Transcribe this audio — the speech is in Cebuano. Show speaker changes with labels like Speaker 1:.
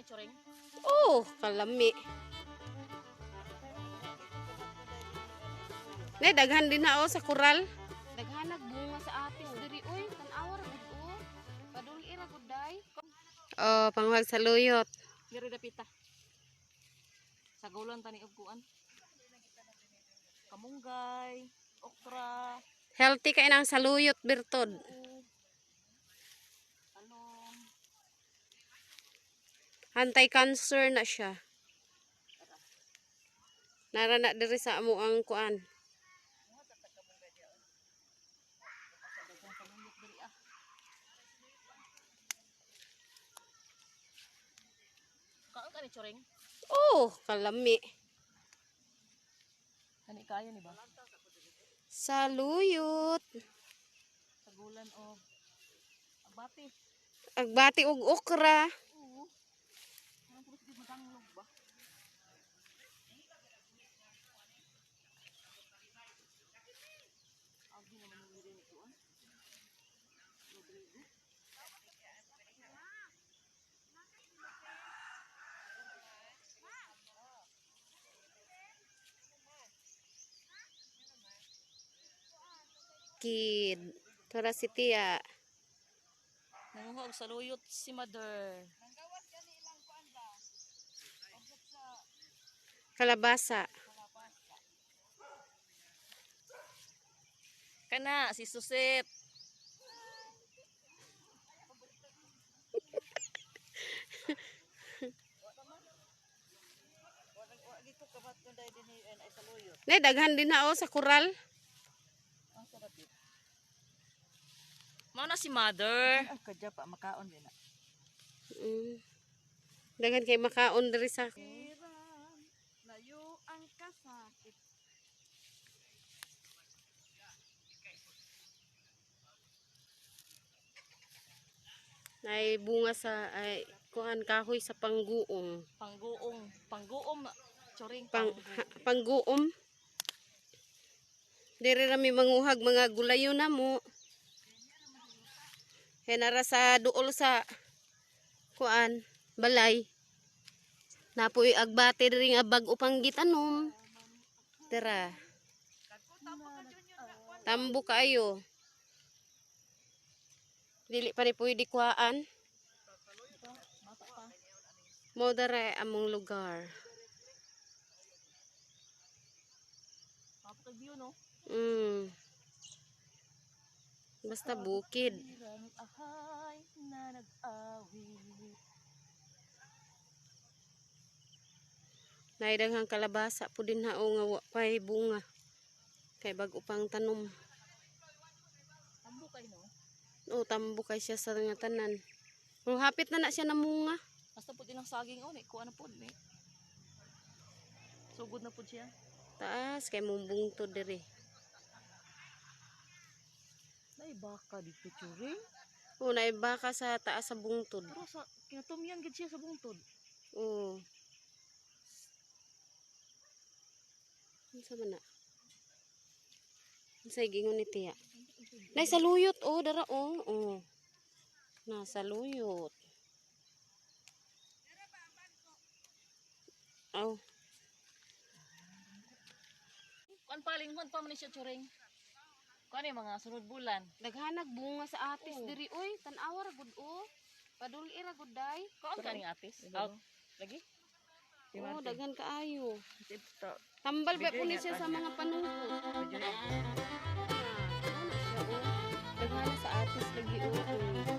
Speaker 1: ni, Choring?
Speaker 2: Oh, kalami. Ne, daghan din na oh sa kural. Daghan bunga sa atis diri oy, tan-awa ra gud oh. Paduli ra gud day. Oh, pangwag sa luyot.
Speaker 1: Diri dapita. Sa gulan tani og kuan. Kamunggay, okra,
Speaker 2: Healthy kay nang saluyot bertod.
Speaker 1: Oo. Talong.
Speaker 2: Anti-cancer na siya. Nara na diri sa amo ang kuan.
Speaker 1: Daghang saluyot diri ah. Kaon ka ni, Choring?
Speaker 2: Oh, kalami.
Speaker 1: Kani kayo ni ba?
Speaker 2: Saluyot.
Speaker 1: Sa gulan og agbati.
Speaker 2: Agbati og okra.
Speaker 1: Oo. Ano po kasi matanglog ba? Agi naman yung diri ni kuan. Rodrigo.
Speaker 2: Kid. Tara si Tia.
Speaker 1: Nanguha og saluyot si mother.
Speaker 2: Kalabasa.
Speaker 1: Kana si Suset.
Speaker 2: Ne, daghan din na oh sa kural.
Speaker 1: Mao na si mother.
Speaker 3: Ay, kadya pa, makaon din na.
Speaker 2: Daghan kay makaon diri sa
Speaker 3: Layo ang kasakit.
Speaker 2: Ay bunga sa ay kuan kahoy sa pangguong.
Speaker 1: Pangguong, pangguom na. Choring,
Speaker 2: Pang
Speaker 1: pangguong.
Speaker 2: ha, pangguom. Diri ra mi manguhag mga gulayo na mo. Henara sa duol sa kuan balay. Napoy agbate diri nga bag-o pang gitanom. Tara. Tambo kaayo. Dili pa ni pwede kuhaan. Mo dere among lugar.
Speaker 1: Mapakag view no.
Speaker 2: Basta bukid.
Speaker 1: Ang ahay na nag-awit.
Speaker 2: Naidaghang kalabasa po din ha o nga wa pay bunga. Kay bag-o pang tanom.
Speaker 1: Tambo kay no.
Speaker 2: O tambo kay siya sa nga tanan. O hapit na na siya namunga.
Speaker 1: Basta po din ang saging oh, ni kuan na pod ni. Sugod na pod siya.
Speaker 2: Taas kay mong bungtod diri.
Speaker 1: Nay baka dito, Choring.
Speaker 2: O naibaka sa taas sa bungtod.
Speaker 1: Pero sa kinatumyan gid siya sa bungtod.
Speaker 2: Oo. Unsa man na? Unsay gingon ni Tia? Nay saluyot oh, dara oh. Oh. Nasa luyot. Oh,
Speaker 1: Kuan pa linghon pa man ni siya, Choring. Kuan ni mga sunod bulan.
Speaker 2: Daghanag bunga sa atis
Speaker 1: Oo.
Speaker 2: diri oy, tan-awa ra gud oh. Paduli ra gud day.
Speaker 1: Kuan ka ning atis. Out. Lagi.
Speaker 2: Oh, daghan kaayo. Tambal ba po ni siya sa mga panungkot. Ah, ano siya, oh. Daghan sa atis lagi oh.